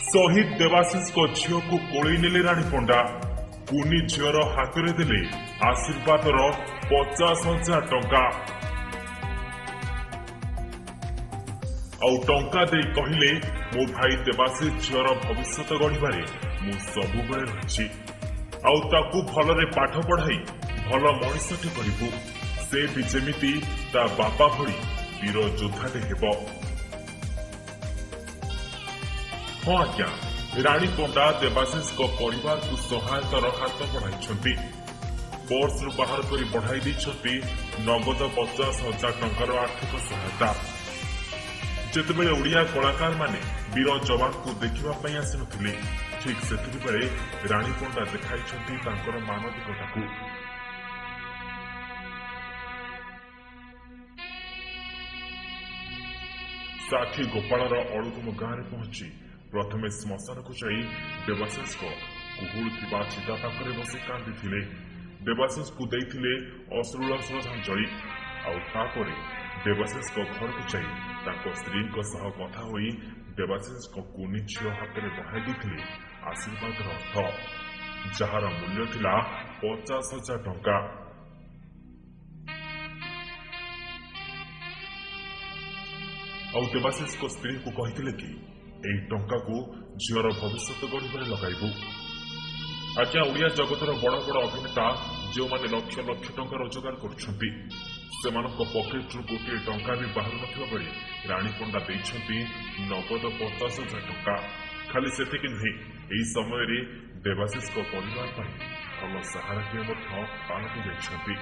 ଶହୀଦ ଦେବାଶିଷଙ୍କ ଝିଅକୁ କୋଳେଇ ନେଲେ ରାଣୀ ପଣ୍ଡା। କୁନି ଝିଅର ହାତରେ ଦେଲେ ଆଶୀର୍ବାଦର 50,000 ଟଙ୍କା। ଆଉ ଟଙ୍କା ଦେଇ କହିଲେ, ମୋ ଭାଇ ଦେବାଶିଷ ଝିଅର ଭବିଷ୍ୟତ ଗଢ଼ିବାରେ ମୁଁ ସବୁବେଳେ ରହିଛି, ଆଉ ତାକୁ ଭଲରେ ପାଠ ପଢ଼ାଇ ଭଲ ମଣିଷଟେ କରିବୁ। ସେ ବି ଯେମିତି ତା ବାପା ଭଳି ବୀର ଯୋଦ୍ଧାଟେ ହେବ। ହଁ ଆଜ୍ଞା, ରାଣୀ ପଣ୍ଡା ଦେବାଶିଷଙ୍କ ପରିବାରକୁ ସହାୟତାର ହାତ ବଢ଼ାଇଛନ୍ତି। ପର୍ସରୁ ବାହାର କରି ବଢ଼ାଇ ଦେଇଛନ୍ତି ନଗଦ 50,000 ଟଙ୍କାର ଆର୍ଥିକ ସହାୟତା। ଯେତେବେଳେ ଓଡ଼ିଆ କଳାକାରମାନେ ବୀର ଯବାନଙ୍କୁ ଦେଖିବା ପାଇଁ ଆସିନଥିଲେ, ଠିକ୍ ସେତିକି ବେଳେ ରାଣୀ ପଣ୍ଡା ଦେଖାଇଛନ୍ତି ତାଙ୍କର ମାନବିକତାକୁ। ସାକ୍ଷୀ ଗୋପାଳର ଅଳୁଗୁମ ଗାଁରେ ପହଞ୍ଚି ପ୍ରଥମେ ଶ୍ମଶାନକୁ ଯାଇ ଦେବାଶିଷଙ୍କ କୁହୁଳୁଥିବା ଚିତା ପାଖରେ ବସି କାନ୍ଦିଥିଲେ। ଦେବାଶିଷଙ୍କୁ ଦେଇଥିଲେ ଅଶ୍ରୁଳ ଶ୍ରଦ୍ଧାଞ୍ଜଳି। ଆଉ ତାପରେ ଦେବାଶିଷଙ୍କ ଘରକୁ ଯାଇ ତାଙ୍କ ସ୍ତ୍ରୀଙ୍କ ସହ କଥା ହୋଇ ଦେବାଶିଷଙ୍କ କୁନି ଝିଅ ହାତରେ ବଢ଼ାଇ ଦେଇଥିଲେ ଆଶୀର୍ବାଦର ଅର୍ଥ, ଯାହାର ମୂଲ୍ୟ ଥିଲା 50,000 ଟଙ୍କା। ଆଉ ଦେବାଶିଷଙ୍କ ସ୍ତ୍ରୀଙ୍କୁ କହିଥିଲେ କି ଏହି ଟଙ୍କାକୁ ଝିଅର ଭବିଷ୍ୟତ ଗଢ଼ିବାରେ ଲଗାଇବୁ। ଆଜ୍ଞା, ଓଡ଼ିଆ ଜଗତର ବଡ଼ ବଡ଼ ଅଭିନେତା ଯେଉଁମାନେ ଲକ୍ଷ ଲକ୍ଷ ଟଙ୍କା ରୋଜଗାର କରୁଛନ୍ତି, ସେମାନଙ୍କ ପକେଟରୁ ଗୋଟିଏ ଟଙ୍କା ବି ବାହାରୁ ନଥିବା ବେଳେ ରାଣୀ ପଣ୍ଡା ଦେଇଛନ୍ତି ନଗଦ 50,000 ଟଙ୍କା। ଖାଲି ସେତିକି ନୁହେଁ, ଏହି ସମୟରେ ଦେବାଶିଷଙ୍କ ପରିବାର ପାଇଁ ଭଲ ସାହାରାଟିଏ ମଧ୍ୟ ପାଲଟି ଯାଇଛନ୍ତି।